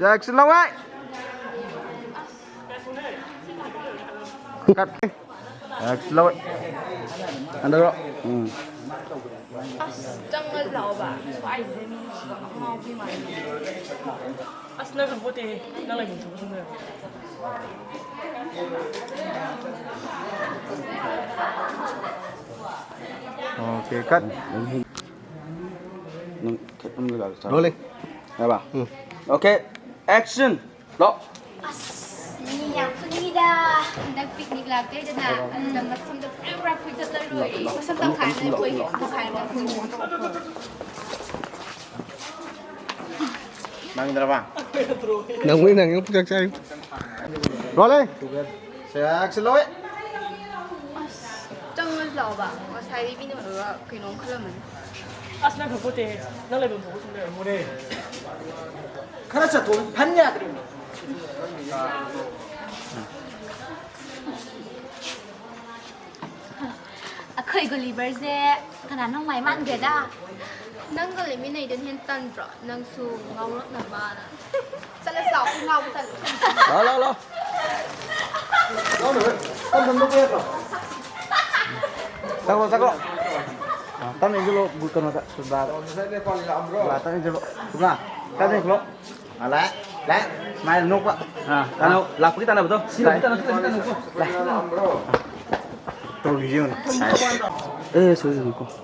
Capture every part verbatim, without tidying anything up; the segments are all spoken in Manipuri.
Action ꯂꯧꯋꯦ꯫ Cut. Action ꯂꯧꯋꯦ꯫ ꯍꯟꯊꯔꯣ꯫ ꯎꯝ꯫ ꯑꯁ ꯆꯪꯉ ꯂꯥꯛꯑꯣꯕ꯫ ꯁ꯭ꯋꯥꯏꯁꯤꯗ ꯃꯤ ꯉꯥꯎꯕꯤ ꯃꯥꯜꯂꯦ꯫ ꯑꯁ ꯅꯪ ꯈꯪꯄꯣꯠꯇꯦꯍꯦ꯫ ꯅꯪ ꯂꯩꯐꯝ ꯊꯣꯛꯄ ꯁꯨꯡ ꯂꯩꯔꯣꯏ꯫ Okay, cut. ꯅꯪ ꯈꯤꯇꯪ ꯖꯒꯥꯗ ꯆꯠꯂꯣ꯫ Rolling. ꯍꯥꯏꯕ? ꯎꯝ꯫ Okay, action. ꯂꯣ꯫ ꯑꯁ ꯃꯤ ꯌꯥꯝ ꯐꯨꯅꯤꯡꯉꯤꯗ꯫ ꯍꯟꯗꯛ picnic ꯂꯥꯛꯇꯣꯏꯗꯅ ꯑꯗꯨꯅ ꯃꯁꯝꯗꯣ ꯄꯨꯔꯥ ꯄꯨꯔꯥ ꯐꯣꯏꯗꯠꯂ ꯂꯣꯏꯔꯦ꯫ ꯃꯁꯝ ꯇꯪꯈꯥꯏ ꯑꯃꯅ ꯐꯣꯏꯒꯦ, ꯇꯪꯈꯥꯏ ꯑꯃꯅ ꯐꯣꯏꯒꯦ꯫ ꯅꯪꯗ꯭ꯔꯕ? ꯅꯪꯕꯨꯗꯤ ꯅꯪꯉꯤ ꯄꯨꯛꯆꯥꯛ ꯆꯥꯛꯏ꯫ Rolling. ꯁꯦ, action ꯂꯧꯋꯦ꯫ ꯑꯁ ꯆꯪꯉꯁꯤ ꯂꯥꯛꯑꯣꯕ꯫ ꯉꯁꯥꯏ ꯃꯤꯅ ꯎꯔꯒ ꯀꯩꯅꯣꯝ ꯈꯜꯂꯝꯃꯅꯤ꯫ ꯑꯁ ꯅꯪ ꯈꯪꯄꯣꯠꯇꯦꯍꯦ꯫ ꯅꯪ ꯂꯩꯐꯝ ꯊꯣꯛꯄ ꯁꯨꯡ ꯂꯩꯔꯣꯏ꯫ ꯈꯔ ꯆꯠꯊꯣꯛ ꯐꯟ ꯌꯥꯗ꯭ꯔꯤꯕꯅꯦ꯫ ꯑꯩꯈꯣꯏ ꯒꯨꯂꯤꯚꯔꯁꯦ ꯀꯅꯥꯅꯣ ꯃꯥꯏ ꯃꯥꯟꯈ꯭ꯔꯦꯗ꯫ ꯅꯪꯒ ꯂꯩꯃꯤꯟꯅꯩꯗꯨꯅ ꯍꯦꯟꯅ ꯇꯟꯗ꯭ꯔꯣ? ꯅꯪꯁꯨ ꯉꯥꯎꯔꯛꯅꯕꯅ꯫ ꯆꯠꯂꯁꯤ ꯂꯥꯛꯑꯣ, ꯑꯩ ꯉꯥꯎꯕ ꯇꯜꯂꯦ꯫ ꯂꯥꯛꯑꯣ, ꯂꯥꯛꯑꯣ, ꯂꯥꯛꯑꯣ꯫ ꯂꯥꯛꯑꯣꯅꯦ, ꯍꯣꯏ꯫ ꯇꯞ ꯇꯞ ꯅꯣꯛꯄ ꯌꯥꯗ꯭ꯔꯣ? ꯆꯠꯈ꯭ꯔꯣ, ꯆꯠꯈ꯭ꯔꯣ꯫ ꯑ, ꯇꯞꯅ ꯏꯟꯁꯤꯜꯂꯣ, ꯕꯨ-, ꯀꯩꯅꯣꯗ, ꯁꯨꯕ꯭ꯔꯥꯗ꯫ ꯉꯁꯥꯏ ꯅꯦꯄꯥꯂꯤ ꯂꯥꯛꯑꯝꯕ꯭ꯔꯣ? ꯁꯨꯕ꯭ꯔꯥ, ꯇꯞꯅ ꯏꯟꯁꯤꯜꯂꯣ꯫ ꯁꯨꯕ꯭ꯔꯥ, ꯇꯞꯅ ꯏꯟꯁꯤꯜꯂꯣ꯫ ꯑ, ꯂꯥꯛꯑꯦ, ꯂꯥꯛꯑꯦ꯫ ꯁꯨꯃꯥꯏꯅ ꯅꯣꯛꯄ꯫ ꯑ, ꯇꯥꯟꯅꯧ, ꯂꯥꯛꯄꯒꯤ ꯇꯥꯟꯅꯕꯗꯣ꯫ ꯁꯤ ꯂꯥꯛꯄꯒꯤ ꯇꯥꯟꯅꯕ, ꯁꯤ ꯂꯥꯛꯄꯒꯤ ꯇꯥꯟꯅꯕꯀꯣ꯫ ꯂꯥꯛꯑꯦ꯫ ꯂꯥꯛꯑꯝꯕ꯭ꯔꯣ? ꯇꯧꯔꯤꯁꯦ ꯌꯦꯡꯉꯨꯅꯦ꯫ ꯑꯦ, ꯁꯣꯏ, ꯁꯣꯏ, ꯁꯣꯏ꯫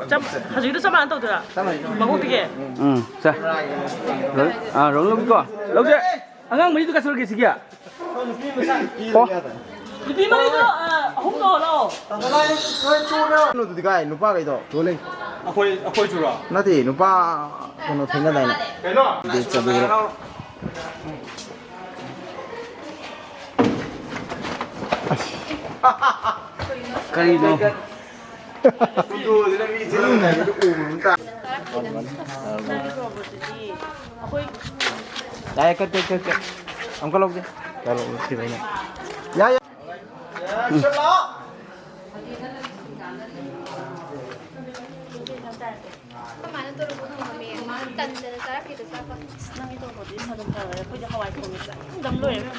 ꯆꯞ, ꯍꯧꯖꯤꯛꯀꯤꯗꯣ ꯆꯞ ꯃꯥꯟꯅ ꯇꯧꯗꯣꯏꯔꯥ? ꯆꯞ ꯃꯥꯟꯅꯩ, ꯆꯞ ꯃꯥꯟꯅꯩ꯫ ꯃꯀꯣꯛꯇꯒꯤ? ꯎꯝ, ꯁꯦ꯫ ꯔꯣꯜ-, ꯑꯥ, ꯔꯣꯜ ꯂꯧꯕꯤꯀꯣ꯫ ꯂꯧꯁꯦ꯫ ꯑꯉꯥꯡ ꯃꯔꯤꯗꯨ ꯀꯥꯏ ꯆꯠꯈ꯭ꯔꯒꯦ ꯁꯤꯒꯤ? ꯑꯣ꯫ ꯅꯨꯄꯤ ꯃꯔꯤꯗꯣ, ꯑꯥ, ꯑꯍꯨꯝ ꯀꯧꯍꯜꯂꯣ꯫ ꯀꯩꯅꯣꯗꯨꯗꯤ ꯀꯥꯏ? ꯅꯨꯄꯥꯈꯩꯗꯣ꯫ ꯔꯣꯂꯤꯡ꯫ ꯑꯩꯈꯣꯏ, ꯑꯩꯈꯣꯏꯁꯨꯔꯣ? ꯅꯠꯇꯦ, ꯅꯨꯄꯥ ꯀꯩꯅꯣ ꯊꯦꯡꯅꯗꯥꯏꯅꯦ? ꯀꯩꯅꯣ? ꯗꯦꯠ ꯆꯠꯂꯨꯔꯦ꯫ ꯀꯔꯤꯅꯣ? ꯐꯣꯇꯣꯁꯤꯅ ꯃꯤ ꯆꯦꯜꯂꯝꯗꯥꯏꯗꯨꯗ ꯎꯕ ꯑꯃ ꯇꯥ-, ꯌꯥꯏ, ꯀꯛ, ꯀꯛ, ꯀꯛ, ꯀꯛ꯫ ꯑꯃꯨꯛꯀ ꯂꯧꯒꯦ꯫ ꯌꯥꯏ, ꯌꯥꯏ꯫ ꯎꯝ꯫ ꯀꯃꯥꯏꯅ ꯇꯧꯔꯒ ꯐꯪꯉꯝꯃꯤ? ꯇꯟꯗꯅ ꯆꯥꯔꯛꯈꯤꯗ꯭ꯔꯦ ꯆꯥꯛꯀ꯫ ꯑꯁ, ꯅꯪꯒꯤ ꯇꯧꯕꯗꯤ ꯁꯥꯗꯣꯡ ꯊꯥꯔꯣꯏ꯫ ꯑꯩꯈꯣꯏꯗꯤ ꯍꯋꯥꯏ ꯊꯣꯡꯉꯦ꯫ ꯆꯥꯅꯤꯡꯗꯕꯅ ꯂꯣꯏꯔꯦ꯫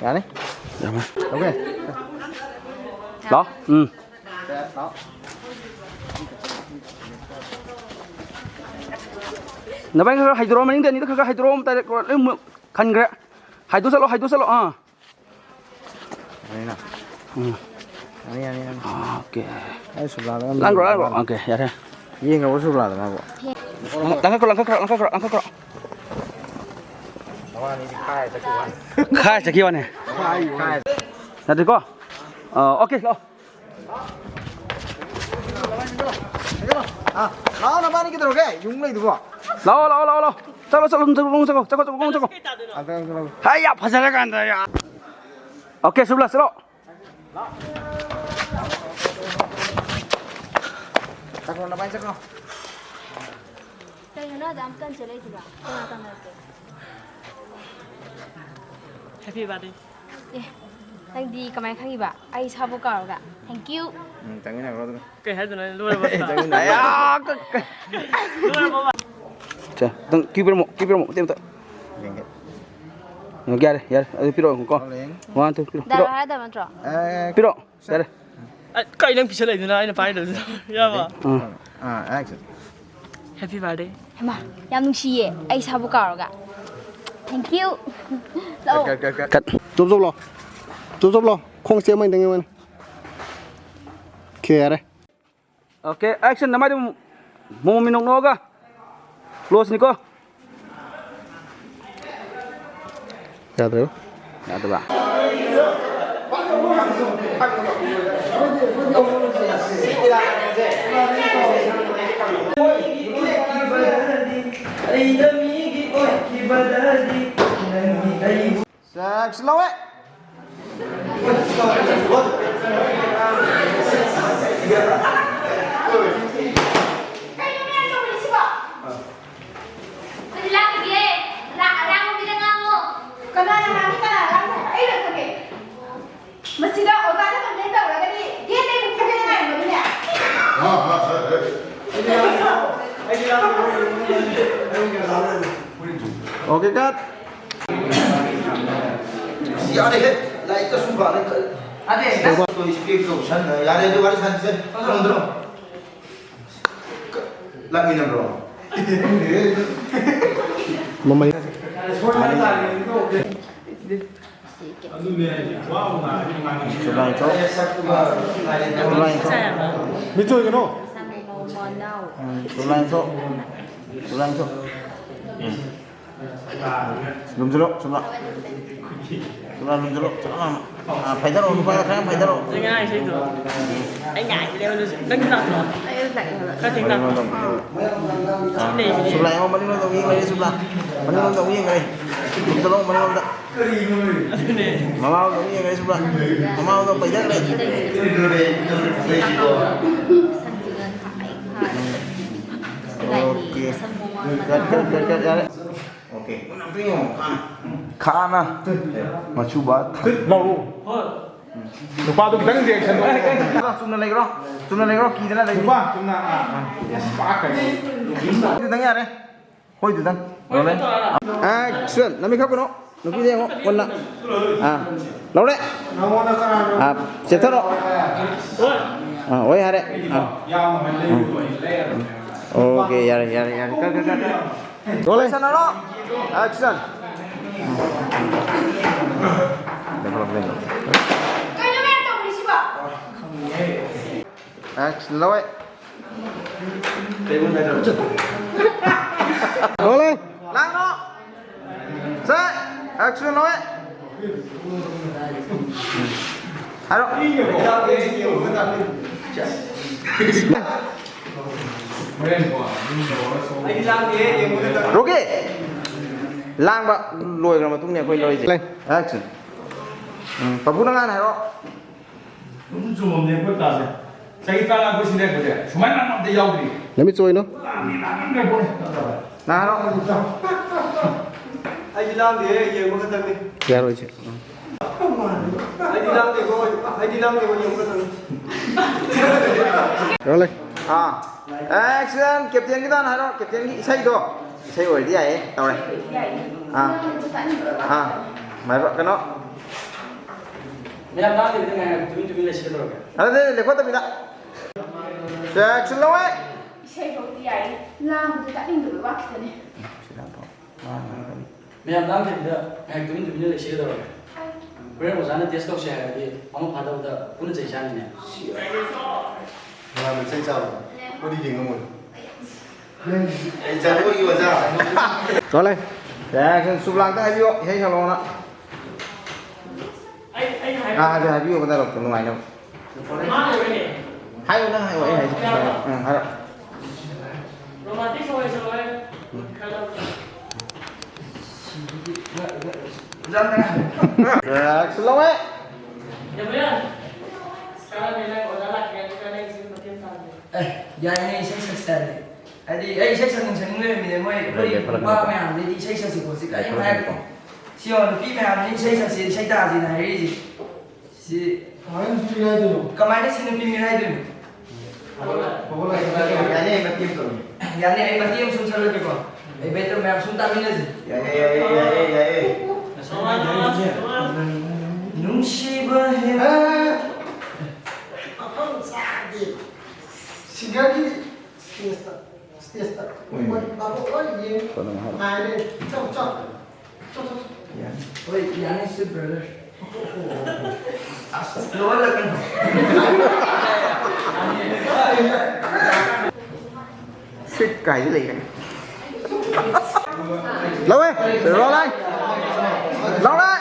ꯌꯥꯅꯤ? ꯌꯥꯝꯃꯦ꯫ OK꯫ ꯂꯥꯛꯑꯣ꯫ ꯎꯝ꯫ ꯂꯥꯛꯑꯣ꯫ ꯅꯕꯥꯏꯅꯤ ꯈꯔ ꯈꯔ ꯍꯥꯏꯗꯣꯔꯛꯑꯣ, ꯃꯅꯤꯡꯗ ꯑꯅꯤꯗ ꯈꯔ ꯈꯔ ꯍꯥꯏꯗꯣꯔꯛꯑꯣ, ꯑꯃ ꯇꯥꯔꯦ꯫ ꯂꯣꯏ ꯃꯨ-, ꯈꯟꯈ꯭ꯔꯦ꯫ ꯍꯥꯏꯗꯣꯛꯆꯠꯂꯣ, ꯍꯥꯏꯗꯣꯛꯆꯠꯂꯣ꯫ ꯑꯥ꯫ ꯌꯥꯅꯤꯅ? ꯎꯝ꯫ ꯌꯥꯅꯤ, ꯌꯥꯅꯤ, ꯌꯥꯅꯤ꯫ OK꯫ ꯑꯩ ꯁꯨꯕ꯭ꯂꯥꯗ ꯌꯥꯝ ꯂꯥꯡꯈ꯭ꯔꯣ, ꯂꯥꯡꯈ꯭ꯔꯣ꯫ ꯌꯦꯡꯉꯕ? OK, ꯌꯥꯔꯦ꯫ ꯌꯦꯡꯉꯕ ꯁꯨꯕ꯭ꯂꯥꯗ ꯃꯥꯕꯨ? ꯂꯪ-, ꯂꯪꯈꯠꯈ꯭ꯔꯣ, ꯂꯪꯈꯠꯈ꯭ꯔꯣ, ꯂꯪꯈꯠꯈ꯭ꯔꯣ, ꯂꯪꯈꯠꯈ꯭ꯔꯣ꯫ ꯅꯕꯥꯅꯤꯗꯤ ꯈꯥꯏꯔ ꯆꯠꯈꯤꯕ ꯋꯥꯅꯤ꯫ ꯈꯥꯏꯔ ꯆꯠꯈꯤꯕ ꯋꯥꯅꯤ꯫ ꯈꯥꯏꯔ꯫ ꯅꯠꯇꯦꯀꯣ? ꯑ, OK, ꯂꯥꯛꯑꯣ꯫ ꯑꯥ, ꯂꯥꯛꯑꯣ, ꯅꯕꯥꯅꯤ ꯀꯩꯗꯧꯔꯒꯦ? ꯌꯨꯝ ꯂꯩꯗꯨꯕꯣ? ꯂꯥꯛꯑꯣ, ꯂꯥꯛꯑꯣ, ꯂꯥꯛꯑꯣ, ꯂꯥꯛꯑꯣ꯫ ꯆꯠꯂꯣ, ꯆꯠꯂꯣ, ꯆꯠꯂꯣ, ꯆꯠꯂꯣ, ꯆꯠꯂꯣ, ꯆꯠꯂꯣ, ꯆꯠꯂꯣ꯫ ꯑꯥ, ꯆꯠꯂꯣ, ꯆꯠꯂꯣ꯫ ꯍꯥꯏ, ꯌꯥꯝ ꯐꯖꯔꯀꯥꯟꯗ, ꯌꯥ꯫ OK, ꯁꯨꯕ꯭ꯂꯥ, ꯆꯠꯂꯣ꯫ ꯆꯠꯈ꯭ꯔꯣ, ꯅꯕꯥꯅꯤ ꯆꯠꯈ꯭ꯔꯣ꯫ ꯀꯩꯅꯣ ꯅꯪ ꯑꯗꯨ ꯌꯥꯝ ꯇꯟ ꯆꯦꯜꯂꯛꯏꯗꯨꯅ? ꯀꯅꯥ ꯇꯝꯃꯛꯀꯦ? Happy birthday꯫ ꯑꯦ, ꯅꯪꯗꯤ ꯀꯃꯥꯏꯅ ꯈꯪꯉꯤꯕ? ꯑꯩ ꯏꯁꯥꯕꯨ ꯀꯥꯎꯔꯒ꯫ Thank you꯫ ꯎꯝ, ꯆꯪꯃꯤꯟꯅꯈ꯭ꯔꯣ ꯑꯗꯨꯒ꯫ ꯀꯩ ꯍꯥꯏꯗꯣꯏꯅꯣ? ꯂꯣꯏꯔꯕꯣ? ꯆꯪꯃꯤꯟꯅꯈ꯭ꯔꯣ꯫ ꯑꯌꯥ, ꯀ-, ꯀ-, ꯂꯣꯏꯔꯕꯣ? ꯁꯦ, ꯅꯪ ꯀ꯭ꯌꯨ ꯄꯤꯔꯝꯃꯣ, ꯀ꯭ꯌꯨ ꯄꯤꯔꯝꯃꯣ, ꯃꯇꯦꯛ ꯑꯃꯇ꯫ ꯌꯦꯡꯒꯦ꯫ ꯌꯥꯔꯦ, ꯌꯥꯔꯦ, ꯑꯗꯨ ꯄꯤꯔꯛꯑꯣ, ꯀꯣ꯫ Rolling꯫ One, two, ꯄꯤꯔꯛꯑꯣ, ꯗꯥꯏꯂꯣꯛ ꯄꯤꯔꯛꯑꯣ꯫ ꯍꯥꯏꯔꯗꯕ ꯅꯠꯇ꯭ꯔꯣ? Action꯫ ꯄꯤꯔꯛꯑꯣ, ꯌꯥꯔꯦ꯫ ꯑ, ꯀꯩ ꯅꯪ ꯄꯤꯁꯜꯂꯛꯏꯗꯨꯅ ꯑꯩꯅ ꯄꯥꯏꯗꯕꯁꯨ? ꯌꯥꯕ? ꯎꯝ꯫ ꯑꯥ, action꯫ Happy birthday꯫ ꯍꯩꯃꯥ, ꯌꯥꯝ ꯅꯨꯡꯁꯤꯌꯦ, ꯑꯩ ꯏꯁꯥꯕꯨ ꯀꯥꯎꯔꯒ꯫ Thank you꯫ ꯂꯥꯛꯑꯣ꯫ Cut, cut, cut, cut꯫ ꯆꯨꯞ ꯆꯨꯞ ꯂꯥꯎ꯫ ꯆꯨꯞ ꯆꯨꯞ ꯂꯥꯎ꯫ ꯈꯣꯡ ꯆꯦꯞ ꯑꯃ ꯈꯤꯇꯪ ꯌꯦꯡꯉꯨꯅꯦ꯫ OK, ꯌꯥꯔꯦ꯫ OK, action꯫ ꯅꯃꯥꯏꯗꯨ ꯃꯣꯃꯣ ꯃꯤꯅꯣꯛ ꯅꯣꯛꯑꯒ꯫ Close ꯅꯤꯀꯣ꯫ ꯌꯥꯗ꯭ꯔꯦ꯫ ꯌꯥꯗꯕ꯫ ꯑꯩꯅ ꯃꯤꯒꯤ ꯑꯣꯏꯈꯤꯕꯗꯗꯤ ꯅꯪꯗꯤ ꯑꯩꯕꯨ ꯁꯦꯛꯁ ꯂꯧꯋꯦ꯫ ꯀꯩꯅꯣ ꯃꯌꯥꯝ ꯇꯧꯔꯤꯁꯤꯕꯣ? ꯑꯗꯨꯗꯤ ꯂꯥꯛꯄꯤꯒꯦ꯫ ꯂꯥꯛ-, ꯑꯔꯥꯡꯕ ꯃꯤꯗ ꯉꯥꯡꯉꯣ꯫ ꯀꯅꯥꯅ ꯉꯥꯡꯉꯤ? ꯀꯅꯥꯅ ꯉꯥꯡꯉꯤ? ꯑꯩ ꯂꯣꯏ ꯈꯪꯉꯦ꯫ ꯃꯁꯤꯗ ꯑꯣꯖꯥꯅ complain ꯇꯧꯔꯒꯗꯤ gate ꯇꯩ ꯑꯃꯨꯛ ꯊꯣꯛꯀꯅꯤ ꯍꯥꯏꯔꯝꯕꯅꯤꯅꯦ꯫ Okay, cut. ꯌꯥꯔꯦꯍꯦ, ꯂꯥꯏꯔꯤꯛꯇ ꯁꯨꯝ ꯄꯥꯔꯦ꯫ ꯑꯗꯦ, ꯅꯪ ꯇꯣ ꯏꯁꯄꯦꯛ ꯇꯧꯁꯟꯅ ꯌꯥꯔꯦ, ꯑꯗꯨ ꯋꯥꯔꯤ ꯁꯥꯟꯅꯁꯦ꯫ ꯅꯪꯗ꯭ꯔꯣ? ꯂꯥꯛꯃꯤꯟꯅꯕ꯭ꯔꯣ? ꯃꯃꯩ꯫ ꯆꯨꯝꯅ ꯏꯟꯊꯣꯛ꯫ ꯆꯨꯝꯅ ꯏꯟꯊꯣꯛ꯫ ꯃꯤꯠ ꯆꯣꯏꯒꯅꯣ꯫ ꯎꯝ, ꯆꯨꯝꯅ ꯏꯟꯊꯣꯛ꯫ ꯆꯨꯝꯅ ꯏꯟꯊꯣꯛ꯫ ꯎꯝ꯫ ꯂꯨꯝꯁꯤꯜꯂꯣ, ꯆꯨꯝꯅ꯫ ꯆꯨꯝꯅ ꯂꯨꯝꯁꯤꯜꯂꯣ, ꯆꯨꯝꯅ꯫ ꯑꯥ, ꯐꯩꯗꯔꯛꯑꯣ, ꯅꯨꯄꯥꯗ ꯈꯔ ꯌꯥꯝ ꯐꯩꯗꯔꯛꯑꯣ꯫ ꯅꯪ ꯉꯥꯏ ꯏꯁꯩꯗꯣ꯫ ꯑꯩ ꯉꯥꯏꯕꯅꯦꯕ ꯑꯗꯨꯁꯨ꯫ ꯅꯪꯁꯨ ꯂꯥꯛꯇ꯭ꯔꯣ? ꯑꯩ ꯂꯥꯛꯑꯦ ꯍꯥꯏꯕ꯫ ꯈꯔ ꯊꯦꯡꯅ ꯂꯥꯛꯑꯣ꯫ ꯑꯥ, ꯁꯨꯛꯂꯥ ꯌꯦꯡꯉꯣ, ꯃꯅꯤꯡꯂꯣꯝꯗ ꯑꯃꯨꯛ ꯌꯦꯡ ꯂꯩꯔꯦ, ꯁꯨꯛꯂꯥ꯫ ꯃꯅꯤꯡꯂꯣꯝꯗ ꯑꯃꯨꯛ ꯌꯦꯡ ꯂꯩꯔꯦ꯫ ꯂꯨꯝꯁꯤꯜꯂꯣ, ꯃꯅꯤꯡꯂꯣꯝꯗ꯫ ꯑꯗꯨꯅꯦ꯫ ꯃꯃꯥꯡꯂꯣꯝꯗ ꯑꯃꯨꯛ ꯌꯦꯡ ꯂꯩꯔꯦ, ꯁꯨꯛꯂꯥ꯫ ꯃꯃꯥꯡꯂꯣꯝꯗ ꯄꯩꯊꯈ꯭ꯔꯦ꯫ ꯁꯟꯁꯤꯅ ꯊꯥꯏ ꯐꯥꯔꯦ꯫ ꯑꯣꯀꯦ꯫ ꯀꯠ, ꯀꯠ, ꯀꯠ, ꯀꯠ, ꯌꯥꯔꯦ꯫ ꯑꯣꯀꯦ꯫ ꯈꯥꯅ꯫ ꯃꯆꯨꯕ꯫ ꯂꯧꯔꯣ꯫ ꯅꯨꯄꯥꯗꯣ ꯈꯤꯇꯪ reaction ꯇꯧ꯫ ꯆꯨꯝꯅ ꯂꯩꯈ꯭ꯔꯣ꯫ ꯆꯨꯝꯅ ꯂꯩꯈ꯭ꯔꯣ꯫ ꯀꯤꯗꯅ ꯂꯩ꯫ ꯅꯨꯄꯥ, ꯆꯨꯝꯅ, ꯑꯥ, ꯑꯥ꯫ ꯑꯁ, ꯄꯥꯛꯀꯅꯤ꯫ ꯍꯣꯏꯗꯨꯗꯪ ꯌꯥꯔꯦ꯫ ꯍꯣꯏꯗꯨꯗꯪ꯫ ꯂꯧꯔꯦ꯫ Action꯫ ꯅꯃꯤꯠ ꯈꯞꯀꯅꯣ꯫ ꯅꯨꯄꯤꯗ ꯌꯦꯡꯉꯣ꯫ ꯃꯨꯟꯅ꯫ ꯑꯥ꯫ ꯂꯧꯔꯦ꯫ ꯅꯪꯉꯣꯟꯗ ꯀꯅꯥꯅꯣ? ꯑꯥ, ꯆꯦꯞꯊꯔꯣ꯫ ꯑꯥ, ꯍꯣꯏ, ꯌꯥꯔꯦ꯫ ꯑꯥ꯫ ꯌꯥꯝ ꯍꯜꯂꯦ꯫ ꯎꯝ꯫ ꯑꯣꯀꯦ, ꯌꯥꯔꯦ, ꯌꯥꯔꯦ, ꯌꯥꯔꯦ꯫ ꯀꯠ, ꯀꯠ, ꯀꯠ꯫ ꯔꯣꯂꯤꯡ꯫ ꯁꯥꯟꯅꯔꯣ꯫ Action꯫ ꯀꯩꯅꯣ ꯃꯌꯥꯝ ꯇꯧꯔꯤꯁꯤꯕꯣ? Action ꯂꯧꯋꯦ꯫ ꯔꯣꯂꯤꯡ꯫ ꯂꯥꯡꯅꯣ꯫ ꯁꯦ, action ꯂꯣꯏ꯫ ꯍꯥꯏꯔꯣ꯫ ꯔꯣꯀꯦ꯫ ꯂꯥꯡꯕ ꯂꯣꯏꯈ꯭ꯔ ꯃꯇꯨꯡꯅꯦ ꯑꯩꯈꯣꯏ ꯂꯧꯔꯤꯁꯦ꯫ Action꯫ ꯎꯝ, ꯄꯥꯕꯨ ꯅꯪ ꯍꯥꯟꯅ ꯍꯥꯏꯔꯣ꯫ ꯑꯗꯨꯝ ꯆꯨꯝꯃꯝꯅꯦ ꯑꯩꯈꯣꯏ ꯀ꯭ꯂꯥꯁꯁꯦ꯫ ꯆꯍꯤ ꯇꯔꯥ ꯑꯩꯈꯣꯏ ꯁꯤꯗ ꯂꯩꯔꯛꯄꯁꯦ ꯁꯨꯃꯥꯏꯅ ꯑꯃ ꯑꯝꯇ ꯌꯥꯎꯗ꯭ꯔꯤ꯫ ꯅꯃꯤꯠ ꯆꯣꯏꯅꯣ꯫ ꯂꯥꯡꯅꯤ ꯂꯥꯡꯅꯤꯡꯈ꯭ꯔ ꯄꯣꯠꯅꯤ꯫ ꯅꯪ ꯍꯥꯏꯔꯣ꯫ ꯑꯩꯗꯤ ꯂꯥꯡꯗꯦꯍꯦ, ꯌꯦꯡꯕ ꯈꯛꯇꯪꯅꯤ꯫ ꯌꯥꯔꯣꯏꯁꯦ꯫ ꯑꯩꯗꯤ ꯂꯥꯡꯗꯦꯀꯣ, ꯑꯩꯗꯤ ꯂꯥꯡꯗꯦꯀꯣ, ꯌꯦꯡꯕ ꯈꯛꯇꯪꯅꯤ꯫ ꯔꯣꯂꯤꯡ꯫ ꯑꯥ꯫ Action! ꯀꯦꯞꯇꯦꯟꯒꯤꯗꯣ ꯍꯥꯟꯅ ꯍꯥꯏꯔꯣ, ꯀꯦꯞꯇꯦꯟꯒꯤ ꯏꯁꯩꯗꯣ꯫ ꯏꯁꯩ ꯑꯣꯏꯔꯗꯤ ꯌꯥꯏꯌꯦ꯫ ꯇꯧꯔꯦ꯫ ꯑꯥ꯫ ꯑꯥ꯫ ꯃꯥꯏꯕ-, ꯀꯩꯅꯣ꯫ ꯃꯌꯥꯝ ꯇꯥꯗꯕꯤꯗ ꯉꯥꯏꯍꯥꯛ ꯇꯨꯃꯤꯟ ꯇꯨꯃꯤꯟ ꯂꯩꯁꯤꯜꯂꯨꯔꯒꯦ꯫ ꯑꯗꯨꯗꯤ ꯂꯦꯞꯈꯠꯇꯕꯤꯗ꯫ ꯆꯦꯛꯁꯤꯜꯂꯣ, ꯑꯦ꯫ ꯏꯁꯩꯐꯧꯗꯤ ꯌꯥꯏ, ꯂꯥꯡꯕꯗꯤ ꯇꯥꯅꯤꯡꯗꯕꯩ ꯋꯥ ꯈꯛꯇꯅꯦ꯫ ꯁꯤꯗ ꯇꯧ꯫ ꯃꯌꯥꯝ ꯂꯥꯡꯗꯕꯤꯗ ꯉꯥꯏꯍꯥꯛ ꯇꯨꯃꯤꯟ ꯇꯨꯃꯤꯟꯅ ꯂꯩꯁꯤꯒꯗꯧꯔꯒꯦ꯫ ꯍꯣꯔꯦꯟ ꯑꯣꯖꯥꯅ test ꯇꯧꯁꯦ ꯍꯥꯏꯔꯗꯤ ꯃꯃꯥ ꯐꯥꯗꯕꯗ ꯄꯨꯟꯅ ꯆꯩ ꯆꯥꯅꯤꯅꯦ꯫ ꯃꯌꯥꯝꯅ ꯆꯩ ꯆꯥꯕ꯫ ꯑꯩꯈꯣꯏꯗꯤ ꯌꯦꯡꯉꯝꯃꯣꯏ꯫ ꯑꯩ ꯖꯒꯣꯏꯒꯤ ꯑꯣꯖꯥ꯫ ꯆꯣꯂꯦ꯫ Reaction ꯁꯨꯞꯂꯥꯡꯇ ꯍꯥꯏꯕꯤꯌꯣ, ꯏꯁꯩ ꯁꯛꯂꯛꯑꯣꯅ꯫ ꯑꯥ, ꯍꯥꯏꯕꯤꯌꯨ, ꯍꯥꯏꯕꯤꯌꯨ, ꯀꯗꯥꯏ ꯅꯨꯡꯉꯥꯏꯅꯕ꯫ ꯍꯥꯏꯌꯣ, ꯅꯪ ꯍꯥꯏꯌꯣ, ꯑꯩ ꯍꯥꯏꯁꯦ꯫ ꯎꯝ, ꯍꯥꯏꯔꯣ꯫ Reaction ꯂꯧꯋꯦ꯫ ꯑꯦ, ꯌꯥꯏꯅꯦ, ꯏꯁꯩ ꯁꯛꯁꯦ ꯍꯥꯏꯔꯗꯤ꯫ ꯍꯥꯏꯗꯤ, ꯑꯩ ꯏꯁꯩ ꯁꯛꯅꯤꯡ ꯁꯛꯅꯤꯡ ꯂꯩꯔꯝꯃꯤꯅꯦ꯫ ꯃꯣꯏ, ꯑꯩꯈꯣꯏ ꯅꯨꯄꯥ ꯃꯌꯥꯝꯗꯩꯗꯤ ꯏꯁꯩ ꯁꯛꯁꯤ ꯈꯣꯠꯁꯤ ꯀꯔꯤꯝ ꯍꯥꯏꯔꯛꯇꯦ꯫ ꯁꯤ ꯌꯦꯡꯉꯣ, ꯅꯨꯄꯤ ꯃꯌꯥꯝꯅ ꯏꯁꯩ ꯁꯛꯁꯤ, ꯏꯁꯩ ꯇꯥꯁꯤꯅ ꯍꯥꯏꯔꯛꯏꯁꯦ꯫ ꯁꯤ ꯀꯃꯥꯏꯅ ꯅꯨꯄꯤ ꯃꯤꯔꯥꯏꯗꯣꯏꯅꯣ? ꯀꯃꯥꯏꯅ ꯁꯤ ꯅꯨꯄꯤ ꯃꯤꯔꯥꯏꯗꯣꯏꯅꯣ? ꯌꯥꯅꯤ, ꯑꯩ ꯃꯇꯦꯛ ꯑꯃ ꯇꯧꯒꯦ꯫ ꯌꯥꯅꯤ, ꯑꯩ ꯃꯇꯦꯛ ꯑꯃ ꯁꯨꯝ ꯁꯛꯂꯛꯀꯦꯀꯣ꯫ ꯑꯩ ꯕꯦꯠꯇ ꯃꯌꯥꯝ ꯁꯨꯝ ꯇꯥꯃꯤꯟꯅꯁꯤ꯫ ꯌꯥꯏꯌꯦ, ꯌꯥꯏꯌꯦ, ꯌꯥꯏꯌꯦ, ꯌꯥꯏꯌꯦ꯫ ꯅꯨꯡꯁꯤꯕ ꯍꯦꯟꯅ꯫ ꯑ, ꯃꯐꯝ ꯆꯥꯗꯦ꯫ ꯁꯤꯡꯒꯔꯒꯤ ꯁ꯭ꯇꯦꯖꯇ, ꯁ꯭ꯇꯦꯖꯇ꯫ ꯍꯣꯏꯅꯦ꯫ ꯍꯣꯏ, ꯕꯥꯕꯨ, ꯍꯣꯏ, ꯌꯦꯡꯉꯨ꯫ ꯀꯩꯅꯣ ꯍꯥꯏꯔꯣ꯫ ꯉꯥꯏꯔꯦ꯫ ꯆꯠꯂꯣ, ꯆꯠꯂꯣ꯫ ꯆꯠꯂꯣ, ꯆꯠꯂꯣ꯫ ꯌꯥꯅꯤ꯫ ꯍꯣꯏ, ꯌꯥꯅꯤ, ꯁꯤ ꯕ꯭ꯔꯗꯔ꯫ ꯑꯁ, ꯂꯣꯜꯂꯒꯅꯨ꯫ ꯁꯤꯠ ꯀꯥꯏꯗ ꯂꯩꯒꯅꯤ? ꯂꯧꯋꯦ! ꯂꯧꯔꯦ! ꯂꯧꯔꯦ!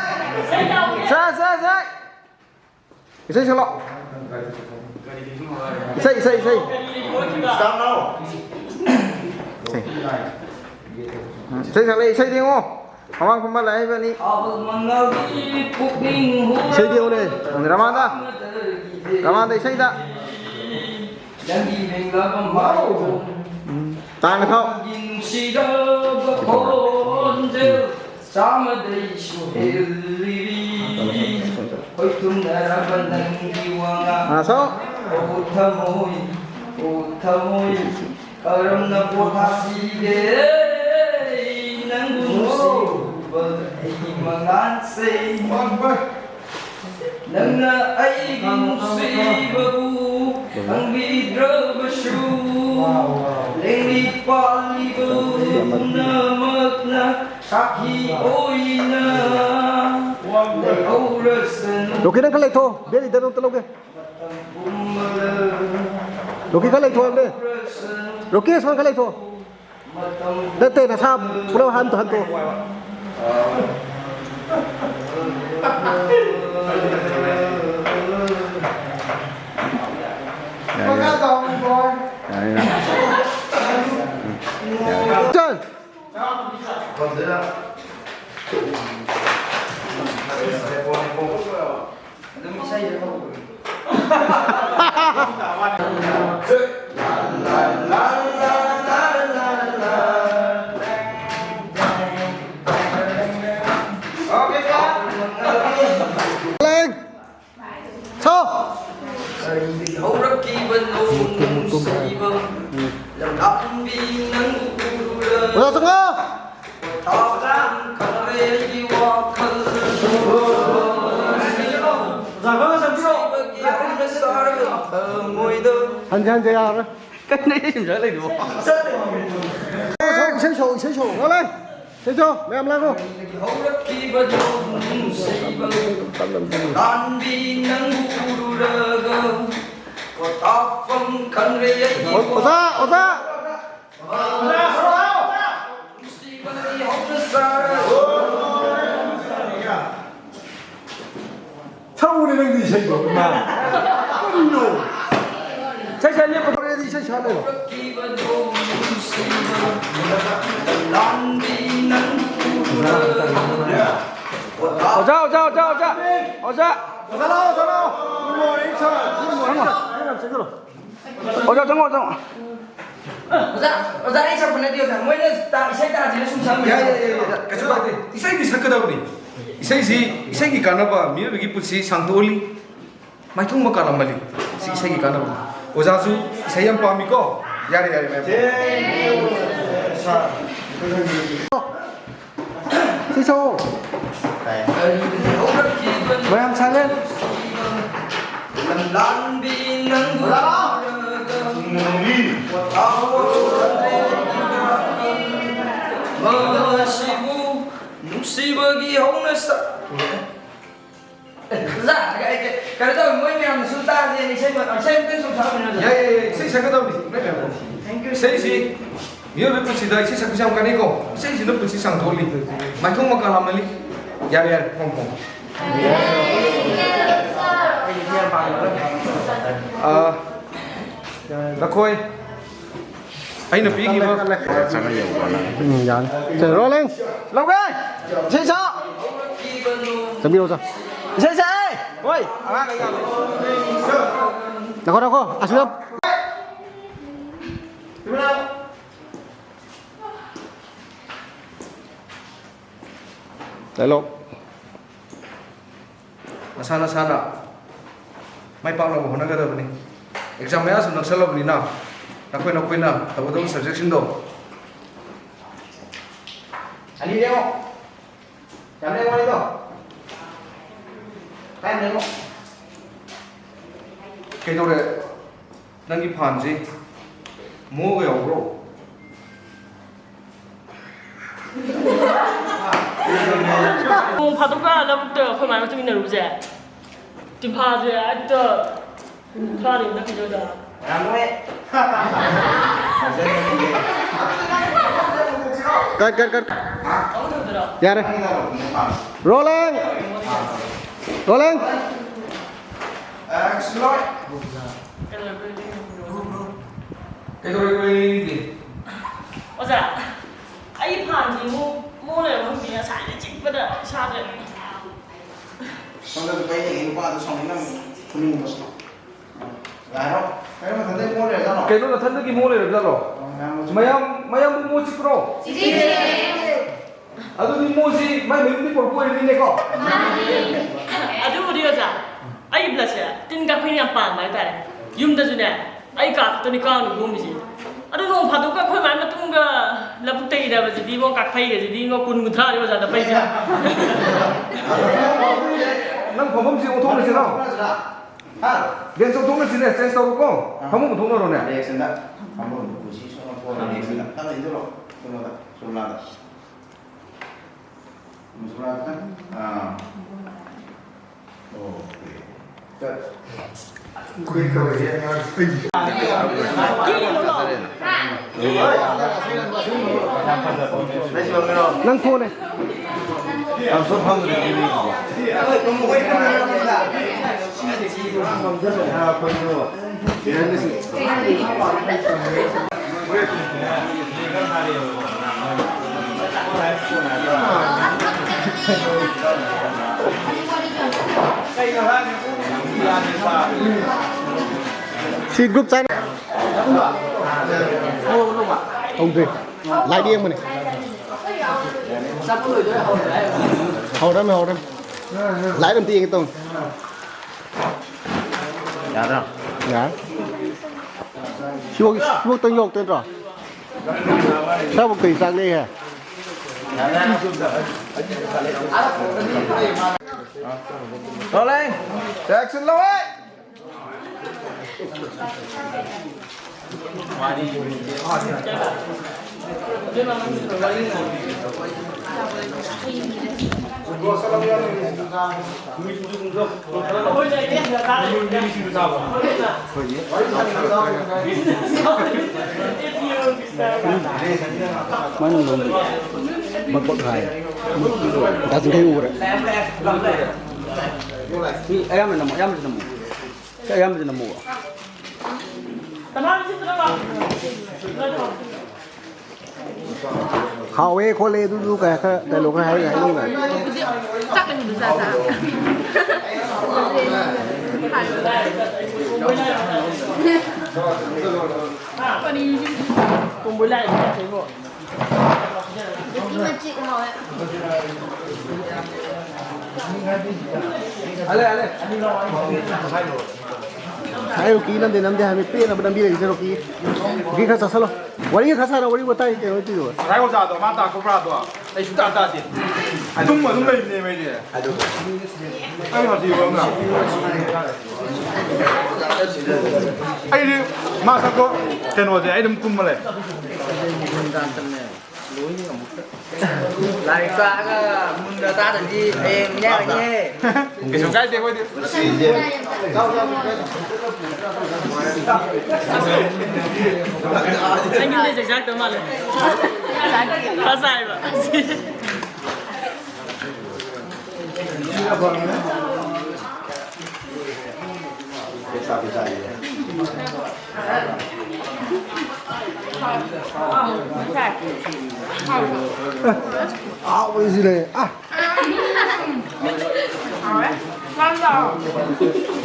ꯁꯦ, ꯁꯦ, ꯁꯦ! ꯏꯁꯩ ꯁꯛꯂꯛꯑꯣ꯫ ꯏꯁꯩ, ꯏꯁꯩ, ꯏꯁꯩ꯫ Stop now. ꯏꯁꯩ꯫ ꯎꯝ, ꯏꯁꯩ ꯁꯛꯂꯛꯑꯦ, ꯏꯁꯩꯗꯤ ꯌꯦꯡꯉꯣ꯫ ꯃꯃꯥꯡ ꯐꯝꯕ ꯂꯥꯛꯏꯕꯅꯤ꯫ ꯊꯥꯕꯜ ꯃꯉꯥꯜꯒꯤ ꯄꯨꯛꯅꯤꯡ ꯏꯁꯩꯗꯤ ꯌꯦꯡꯉꯨꯅꯦ꯫ ꯔꯃꯥꯟꯗ꯫ ꯔꯃꯥꯟꯗ ꯏꯁꯩꯗ꯫ ꯅꯪꯒꯤ ꯃꯤꯡꯂꯕ ꯃꯥꯏꯕ꯫ ꯎꯝ꯫ ꯇꯥꯡꯅ ꯊꯥꯎ꯫ ꯅꯪꯒꯤ ꯅꯨꯡꯁꯤꯔꯕ ꯈꯣꯟꯖꯦꯜ ꯆꯥꯝꯃꯗꯩꯁꯨ ꯍꯦꯜꯂꯤꯕꯤ꯫ ꯈꯣꯏ ꯊꯨꯝꯅꯔꯕ ꯅꯪꯒꯤ ꯋꯥꯉꯥꯡ꯫ ꯑꯥ, ꯁꯣ꯫ ꯑꯣ ꯊꯃꯣꯏ, ꯑꯣ ꯊꯃꯣꯏ, ꯀꯔꯝꯅ ꯄꯣꯊꯥꯁꯤꯒꯦ? ꯑꯩꯒꯤ ꯃꯉꯥꯜꯁꯦ, ꯅꯪꯅ ꯑꯩꯒꯤ ꯅꯨꯡꯁꯤꯕꯕꯨ ꯈꯪꯕꯤꯗ꯭ꯔꯕꯁꯨ, ꯂꯦꯡꯂꯤ ꯄꯥꯜꯂꯤꯕ ꯄꯨꯝꯅꯃꯛꯅ ꯁꯥꯈꯤ ꯑꯣꯏꯅ ꯂꯩꯍꯧꯔꯁꯅꯨ꯫ ꯔꯣꯀꯦꯠ ꯑꯃꯈꯛ ꯂꯩꯊꯣꯛ, ꯕꯦꯔꯤꯗ ꯑꯝꯇ ꯂꯧꯒꯦ꯫ ꯔꯣꯀꯦꯠ ꯈꯔ ꯂꯩꯊꯣꯛ ꯍꯥꯏꯕꯅꯦ꯫ ꯔꯣꯀꯦꯠ ꯁꯣꯝ ꯈꯔ ꯂꯩꯊꯣꯛ꯫ ꯅꯠꯇꯦ, ꯅꯁꯥ ꯄꯨꯂꯞ ꯍꯟꯇꯣ, ꯍꯟꯇꯣ꯫ ꯌꯥꯔꯦ, ꯌꯥꯔꯦ꯫ ꯌꯥꯔꯦ, ꯌꯥꯔꯦ꯫ ꯎꯝ, ꯌꯥꯔꯦ꯫ ꯆꯟ! ꯑꯗꯨꯝ ꯏꯁꯩꯁꯦ ꯍꯧꯔꯒꯦ꯫ ꯂꯦꯡ! ꯁꯣ! ꯀꯔꯤ ꯍꯧꯔꯛꯈꯤꯕꯅꯣ ꯅꯨꯡꯁꯤꯕ ꯂꯝꯂꯥꯟꯕꯤ ꯅꯪꯕꯨ ꯎꯔꯨꯔ ꯑꯣꯖꯥ ꯆꯪꯉꯣ! ꯍꯟꯖꯦ, ꯍꯟꯖꯦ, ꯌꯥꯔꯣꯏ꯫ ꯀꯩꯅꯣ ꯑꯩ ꯁꯨꯝ ꯆꯠꯂ ꯂꯩꯗꯨꯕꯣ? ꯏꯁꯩ ꯁꯛꯎ, ꯏꯁꯩ ꯁꯛꯎ꯫ ꯂꯥꯎ ꯂꯩ꯫ ꯏꯁꯩ ꯁꯛꯎ, ꯃꯌꯥꯝ ꯂꯥꯡꯉꯣ꯫ ꯍꯧꯔꯛꯈꯤꯕꯗꯣ ꯅꯨꯡꯁꯤꯕ ꯂꯥꯟꯕꯤ ꯅꯪꯕꯨ ꯎꯔꯨꯔꯒ ꯄꯣꯊꯥꯐꯝ ꯈꯪꯗ꯭ꯔꯦ ꯑꯩꯒꯤ ꯑꯣ-, ꯑꯣꯖꯥ, ꯑꯣꯖꯥ꯫ ꯁꯛꯎꯅꯦ ꯅꯪꯗꯤ ꯏꯁꯩꯗꯣ, ꯏꯃꯥ꯫ ꯀꯔꯤꯅꯣ? ꯏꯁꯩ ꯁꯛ ꯂꯦꯞꯄꯣ꯫ ꯍꯣꯔꯦꯟꯗꯤ ꯏꯁꯩ ꯁꯛ ꯂꯩꯔꯣ꯫ ꯑꯣꯖꯥ, ꯑꯣꯖꯥ, ꯑꯣꯖꯥ, ꯑꯣꯖꯥ꯫ ꯑꯣꯖꯥ꯫ ꯑꯣꯖꯥ ꯂꯥꯛꯑꯣ, ꯑꯣꯖꯥ ꯂꯥꯛꯑꯣ꯫ Good morning, sir. Good morning, sir. ꯆꯪꯉꯣ꯫ ꯑꯣꯖꯥ, ꯆꯪꯉꯣ, ꯆꯪꯉꯣ꯫ ꯑꯣꯖꯥ, ꯑꯣꯖꯥ, ꯑꯩ ꯁꯛꯄ ꯅꯠꯇꯦ, ꯑꯣꯖꯥ꯫ ꯃꯣꯏꯅ ꯇꯥ-, ꯏꯁꯩ ꯇꯥꯁꯤꯅ ꯁꯨꯝ ꯁꯛꯂꯤꯅꯦ꯫ ꯌꯥꯏ, ꯌꯥꯏ, ꯌꯥꯏ, ꯌꯥꯏ꯫ ꯀꯩꯁꯨ ꯀꯥꯏꯗꯦ꯫ ꯏꯁꯩꯗꯤ ꯁꯛꯀꯗꯕꯅꯤ꯫ ꯏꯁꯩꯁꯤ, ꯏꯁꯩꯒꯤ ꯀꯥꯟꯅꯕ ꯃꯤꯑꯣꯏꯕꯒꯤ ꯄꯨꯟꯁꯤ ꯁꯥꯡꯗꯣꯛꯍꯜꯂꯤ꯫ ꯃꯥꯏꯊꯣꯡ ꯃꯀꯥ ꯂꯥꯝꯍꯜꯂꯤ꯫ ꯁꯤ ꯏꯁꯩꯒꯤ ꯀꯥꯟꯅꯕꯅꯤ꯫ ꯑꯣꯖꯥꯁꯨ ꯏꯁꯩ ꯌꯥꯝ ꯄꯥꯝꯃꯤꯀꯣ? ꯌꯥꯔꯦ, ꯌꯥꯔꯦ, ꯃꯌꯥꯝ꯫ ꯁꯤ ꯁꯛꯑꯣ꯫ ꯃꯌꯥꯝ ꯁꯥꯏꯂꯦꯟ꯫ ꯂꯝꯂꯥꯟꯕꯤ ꯅꯪꯕꯨ ꯎꯔꯒ ꯄꯣꯊꯥꯎ ꯍꯟꯗ꯭ꯔꯦ ꯑꯩꯒꯤ ꯋꯥꯈꯜ꯫ ꯃꯁꯤꯕꯨ ꯅꯨꯡꯁꯤꯕꯒꯤ ꯍꯧꯅꯁꯥ꯫ ꯑꯣꯖꯥ, ꯀꯩꯅꯣ ꯇꯧꯋꯦ, ꯃꯣꯏ ꯃꯌꯥꯝꯅꯁꯨ ꯇꯥꯗꯦꯅ ꯏꯁꯩ ꯃ-, ꯏꯁꯩ ꯑꯃꯇꯪ ꯁꯨꯝ ꯁꯛꯍꯟꯕꯤꯔꯣ, ꯑꯣꯖꯥ꯫ ꯌꯥꯏ, ꯌꯥꯏ, ꯌꯥꯏ, ꯏꯁꯩ ꯁꯛꯀꯗꯧꯅꯤ, ꯏꯃꯥ ꯏꯕꯦꯝꯃ꯫ Thank you꯫ ꯏꯁꯩꯁꯤ ꯃꯤꯑꯣꯏꯕꯒꯤ ꯄꯨꯟꯁꯤꯗ ꯏꯁꯩ ꯁꯛꯄꯁꯤ ꯌꯥꯝ ꯀꯥꯟꯅꯩꯀꯣ꯫ ꯏꯁꯩꯁꯤꯅ ꯄꯨꯟꯁꯤ ꯁꯥꯡꯗꯣꯛꯍꯜꯂꯤ, ꯃꯥꯏꯊꯣꯡ ꯃꯀꯥ ꯂꯥꯝꯍꯜꯂꯤ꯫ ꯌꯥꯔꯦ, ꯌꯥꯔꯦ, ꯐꯝꯃꯣ, ꯐꯝꯃꯣ꯫ ꯑꯥ, ꯅꯈꯣꯏ ꯑꯩꯅ ꯄꯤꯈꯤꯕ ꯎꯝ, ꯌꯥꯅꯤ꯫ ꯁꯦ, rolling꯫ ꯂꯧꯒꯦ꯫ ꯏꯁꯩ ꯁꯛ꯫ ꯆꯪꯕꯤꯔꯣ, ꯆꯪ꯫ ꯏꯁꯩ ꯁꯛꯑꯦ꯫ ꯍꯣꯏ, ꯑꯉꯥꯡ ꯀꯩꯀꯥ꯫ ꯅꯈꯣ, ꯅꯈꯣ꯫ ꯑꯁꯤꯗ꯫ Dialogue꯫ ꯅꯁꯥ ꯅꯁꯥꯅ ꯃꯥꯏ ꯄꯥꯛꯅꯕ ꯍꯣꯠꯅꯒꯗꯕꯅꯤ꯫ Exam ꯃꯌꯥꯁꯨ ꯅꯛꯁꯜꯂꯕꯅꯤꯅ ꯅꯈꯣꯏ ꯅꯈꯣꯏꯅ ꯇꯧꯒꯗꯕ subjectꯁꯤꯡꯗꯣ꯫ ꯑꯅꯤ ꯂꯦꯡꯉꯣ꯫ ꯌꯥꯝ ꯂꯦꯡꯉꯣ, ꯑꯅꯤꯗꯣ꯫ ꯈꯔ ꯌꯥꯝ ꯂꯦꯡꯉꯣ꯫ ꯀꯩꯗꯧꯔꯦ? ꯅꯪꯒꯤ ꯐꯥꯟꯁꯤ ꯃꯣꯒ ꯌꯥꯎꯕ꯭ꯔꯣ? ꯅꯣꯡ ꯐꯥꯗꯣꯛꯀ ꯂꯧꯕꯨꯛꯇ ꯑꯩꯈꯣꯏ ꯃꯥꯒ ꯆꯠꯃꯤꯟꯅꯔꯨꯕꯁꯦ, ꯇꯤꯟꯐꯥꯁꯦ ꯍꯦꯛꯇ ꯈꯥꯔꯤꯕꯅ ꯀꯩꯅꯣꯗ꯫ Cut, cut, cut꯫ ꯌꯥꯔꯦ꯫ Rolling꯫ Rolling꯫ Action꯫ ꯀꯩꯗꯧꯔꯒꯦ? ꯑꯣꯖꯥ, ꯑꯩ ꯐꯥꯟꯁꯤ ꯃꯨꯛ ꯃꯨꯛ ꯂꯩꯔꯝꯃ ꯈꯪꯗꯦ, ꯉꯁꯥꯏꯗꯩ ꯆꯤꯛꯄꯗ ꯏꯁꯥꯁꯦ꯫ ꯁꯣꯝꯗꯁꯨ ꯄꯩ ꯂꯩꯒꯦ, ꯅꯨꯄꯥꯗꯣ ꯁꯥꯎꯅꯤꯡꯅ ꯐꯨꯅꯤꯡꯕ꯫ ꯌꯥꯔꯣ? ꯀꯩꯅꯣ ꯃꯊꯟꯇ ꯃꯨꯛ ꯂꯩꯔꯖꯥꯠꯂꯣ? ꯀꯩꯅꯣ ꯃꯊꯟꯇꯒꯤ ꯃꯨꯛ ꯂꯩꯔꯖꯥꯠꯂꯣ? ꯑꯣ, ꯃꯌꯥꯝ ꯃꯨꯛ ꯆꯤꯛ- ꯃꯌꯥꯝ, ꯃꯌꯥꯝꯕꯨ ꯃꯨꯛ ꯆꯤꯛꯄ꯭ꯔꯣ? ꯆꯤꯛꯇꯦ꯫ ꯑꯗꯨꯗꯤ ꯃꯣꯏꯁꯤ ꯃꯥꯏ ꯃꯌꯨꯝꯗꯤ ꯄꯨꯔꯛꯄ ꯑꯣꯏꯔꯤꯅꯦꯀꯣ? ꯑꯗꯨꯕꯨꯗꯤ ꯑꯣꯖꯥ, ꯑꯩꯒꯤ bloodꯁꯦ ꯇꯤꯟ ꯀꯥꯡꯈꯩꯅ ꯌꯥꯝ ꯄꯥꯟꯕ ꯍꯥꯏꯇꯥꯔꯦ꯫ ꯌꯨꯝꯗꯁꯨꯅꯦ, ꯑꯩ ꯀꯥ ꯈꯛꯇꯅꯤ ꯀꯥꯡꯅ ꯌꯣꯝꯃꯤꯁꯦ꯫ ꯑꯗꯣ ꯅꯣꯡ ꯐꯥꯗꯣꯛꯀ ꯑꯩꯈꯣꯏ ꯃꯥꯏ ꯃꯇꯨꯡꯗ ꯂꯧꯕꯨꯛꯇ ꯏꯟꯅꯕꯁꯤꯗꯤ ꯏꯕꯣ, ꯀꯛꯐꯩꯒꯁꯤꯗꯤ ꯏꯕꯣ, ꯀꯨꯟ ꯀꯨꯟꯊ꯭ꯔꯥꯅꯤ ꯑꯣꯖꯥꯗ ꯐꯩꯁꯦ꯫ ꯅꯪ ꯐꯝꯐꯝꯁꯤ ꯑꯣꯟꯊꯣꯛꯅꯁꯤꯔꯣ? ꯍꯥ? ꯕꯦꯟꯁ ꯑꯣꯟꯊꯣꯛꯅꯁꯤꯅꯦ, ꯆꯦꯟꯖ ꯇꯧꯔꯣꯀꯣ꯫ ꯑꯥ꯫ ꯐꯃꯨꯡ ꯑꯣꯟꯊꯣꯛꯅꯔꯣꯅꯦ꯫ ꯔꯤꯌꯦꯛꯁꯟꯗ ꯐꯃꯨꯡ ꯄꯨꯁꯤ ꯁꯣꯛꯅ ꯊꯣꯛꯑꯒ ꯔꯤꯌꯦꯛꯁꯟꯗ ꯈꯤꯇꯪ ꯏꯟꯁꯤꯜꯂꯣ꯫ ꯁꯣꯝꯂꯣꯝꯗ꯫ ꯁꯣꯝꯂꯣꯝꯗ꯫ ꯁꯣꯝꯂꯣꯝꯗ ꯈꯤꯇꯪ꯫ ꯑꯥ꯫ ꯑꯣꯀꯦ꯫ ꯆꯠ꯫ ꯅꯪ ꯊꯣꯛꯑꯣꯅꯦ꯫ ꯁꯤ ꯒ꯭ꯔꯨꯞ ꯆꯥꯠ ꯍꯧꯗ꯭ꯔꯤ꯫ ꯂꯥꯏꯠ ꯌꯦꯡꯕꯅꯦ꯫ ꯍꯧꯔꯝꯃꯦ, ꯍꯧꯔꯝꯃꯦ꯫ ꯂꯥꯏꯠ ꯑꯝꯇ ꯌꯦꯡꯒꯦ ꯇꯧꯅꯤ꯫ ꯌꯥꯗ꯭ꯔꯣ? ꯌꯥꯔꯦ꯫ ꯁꯤꯐꯥꯎ, ꯁꯤꯐꯥꯎꯇꯪ ꯌꯧꯔꯛꯇꯣꯏ ꯅꯠꯇ꯭ꯔꯣ? ꯁ꯭ꯋꯥꯏꯐꯥꯎ ꯀꯩ ꯆꯥꯛ ꯂꯩꯍꯦ? Rolling. Action, ꯂꯧꯋꯦ꯫ ꯃꯥꯏꯅ ꯂꯣꯡ ꯕꯛ ꯕꯛ ꯍꯥꯏ꯫ ꯗꯥ ꯆꯤꯡꯈꯩ ꯎꯔꯦ꯫ ꯃꯤ ꯑꯌꯥꯝꯕ ꯅꯝꯃꯣ, ꯑꯌꯥꯝꯕꯁꯤ ꯅꯝꯃꯣ꯫ ꯁꯤ ꯑꯌꯥꯝꯕꯁꯤ ꯅꯝꯃꯣꯕ꯫ ꯍꯥꯎꯋꯦ ꯈꯣꯠꯂꯦ ꯑꯗꯨꯗꯨ ꯀꯩ ꯈꯔ ꯗꯥꯏꯂꯣꯛ ꯈꯔ ꯍꯥꯏ-, ꯍꯥꯏꯅꯤꯡꯕ꯫ ꯆꯥꯛ ꯂꯩꯕꯗꯨ ꯆꯥ ꯆꯥ꯫ ꯀꯔꯤ? ꯃꯆꯤꯠ ꯍꯥꯎꯋꯦ꯫ ꯑꯂꯦ, ꯑꯂꯦ꯫ ꯑꯩ ꯔꯣꯀꯤ ꯅꯝꯗꯦ ꯅꯝꯗꯦ ꯍꯥꯏꯕꯅꯤ, ꯄꯦꯟꯅꯕ ꯅꯝꯕꯤꯔꯒꯦ ꯔꯣꯀꯤ꯫ ꯔꯣꯀꯤ ꯈꯔ ꯆꯥꯁꯜꯂꯣ꯫ ꯋꯥꯔꯤ ꯈꯔ ꯁꯥꯟꯅ, ꯋꯥꯔꯤ ꯋꯥꯇꯥꯏ ꯀꯩꯅꯣ ꯇꯧꯔꯣ꯫ ꯉꯁꯥꯏ ꯑꯣꯖꯥꯗꯣ ꯃꯥ ꯇꯥꯛꯄ ꯄꯔꯥꯗꯣ ꯑꯩ ꯁꯨꯡꯇꯥ ꯇꯥꯗꯦ꯫ ꯑꯗꯨꯝ ꯑꯗꯨꯝ ꯂꯩꯕꯅꯦꯕ ꯑꯩꯗꯤ꯫ ꯑꯩ ꯍꯧꯖꯤꯛ ꯐꯥꯎꯅ꯫ ꯑꯩꯗꯤ ꯃꯥ ꯁꯛꯄ ꯀꯩꯅꯣꯁꯦ ꯑꯩ ꯑꯗꯨꯝ ꯇꯨꯝꯃ ꯂꯩ꯫ ꯂꯥꯏꯔꯤꯛ ꯄꯥꯛꯑꯒ ꯃꯨꯟꯅ ꯇꯥꯗ꯭ꯔꯗꯤ ꯍꯌꯦꯡ ꯃꯤꯅꯥꯏ ꯑꯣꯏꯅꯤꯍꯦ꯫ ꯀꯩꯁꯨ ꯀꯥꯏꯗꯦ ꯑꯩꯈꯣꯏꯗꯤ꯫ ꯑꯩ ꯌꯨꯝꯗ ꯆꯩ ꯆꯥꯔꯛꯇꯧ ꯃꯥꯜꯂꯦ꯫ ꯐꯖꯥꯏꯕ꯫ ꯑꯍꯥꯎꯕꯁꯤ ꯂꯩ꯫ ꯑꯥ꯫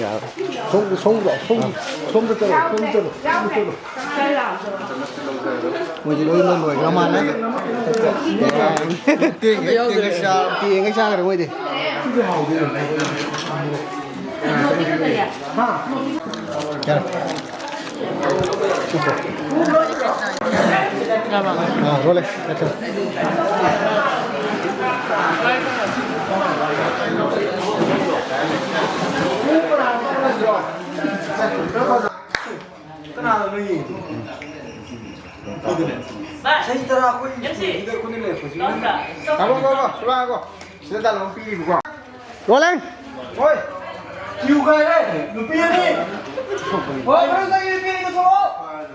ꯌꯥꯔꯦ꯫ ꯁꯣꯝ-, ꯁꯣꯝꯗ, ꯁꯣꯝ-, ꯁꯣꯝꯗ ꯆꯠꯂꯣ, ꯁꯣꯝꯗ ꯆꯠꯂꯣ, ꯁꯣꯝꯗ ꯆꯠꯂꯣ꯫ ꯃꯣꯏꯗꯤ ꯂꯣꯏꯅ ꯂꯣꯏꯈ꯭ꯔ ꯃꯥꯜꯂꯦ꯫ ꯇꯦꯡꯒꯩ, ꯇꯦꯡꯒꯩ ꯆꯥ-, ꯇꯦꯡꯒꯩ ꯆꯥꯈ꯭ꯔꯦ ꯃꯣꯏꯗꯤ꯫ ꯍꯥ? ꯌꯥꯔꯦ꯫ ꯑꯥ, roll, action꯫ ꯀꯅꯥꯅꯣ ꯅꯣꯏ ꯌꯦꯡꯉꯤꯗꯨꯕꯣ? ꯆꯍꯤ ꯇꯔꯥ ꯑꯩꯈꯣꯏ ꯁꯤꯗ ꯑꯩꯈꯣꯏꯅ ꯂꯩꯔꯛꯄꯁꯤ꯫ ꯉꯥꯏꯈꯣ, ꯉꯥꯏꯈꯣ, ꯉꯥꯏꯈꯣ꯫ ꯁꯤꯗ ꯇꯥꯂꯣ ꯄꯤꯔꯤꯕꯀꯣ꯫ Rolling꯫ ꯍꯣꯏ꯫ ꯀ꯭ꯌꯨ ꯀꯥꯏꯔꯦ꯫ ꯅꯨꯄꯤ ꯑꯅꯤ꯫ ꯍꯣꯏ, ꯃꯅꯨꯡꯗꯒꯤ ꯅꯨꯄꯤ ꯑꯅꯤꯗꯣ ꯊꯣꯛꯂꯛꯑꯣ꯫